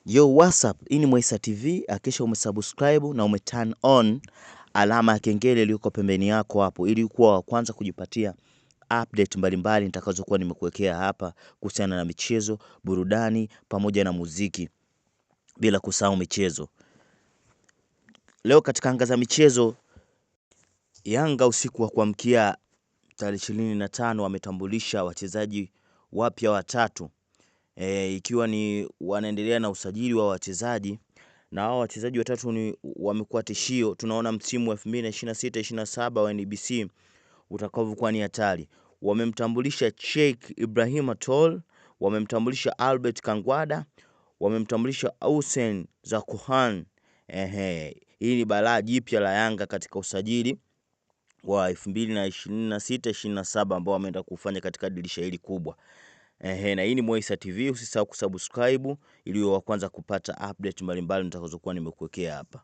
Yo, what's up? Hii ni Mwaisa TV. Hakikisha umesubscribe na umeturn on alama ya kengele iliyoko pembeni yako hapo, ili kuwa wa kwanza kujipatia update mbalimbali nitakazokuwa nimekuwekea hapa kuhusiana na michezo, burudani pamoja na muziki, bila kusahau michezo. Leo katika anga za michezo, Yanga usiku wa kuamkia tarehe 25 wametambulisha wachezaji wapya watatu ikiwa ni wanaendelea na usajili wa wachezaji na hao wachezaji watatu ni wamekuwa tishio. Tunaona msimu wa 2026 27 wa NBC utakavyokuwa ni hatari. Wamemtambulisha Sheikh Ibrahim Atol, wamemtambulisha Albert Kangwada, wamemtambulisha Hussein Zakuhan. Ehe, hii ni balaa jipya la Yanga katika usajili wa 2026 27 ambao wameenda kufanya katika dirisha hili kubwa. Ehe, na hii ni Mwaisa TV, usisahau kusubscribe ili uwe wa kwanza kupata update mbalimbali nitakazokuwa nimekuwekea hapa.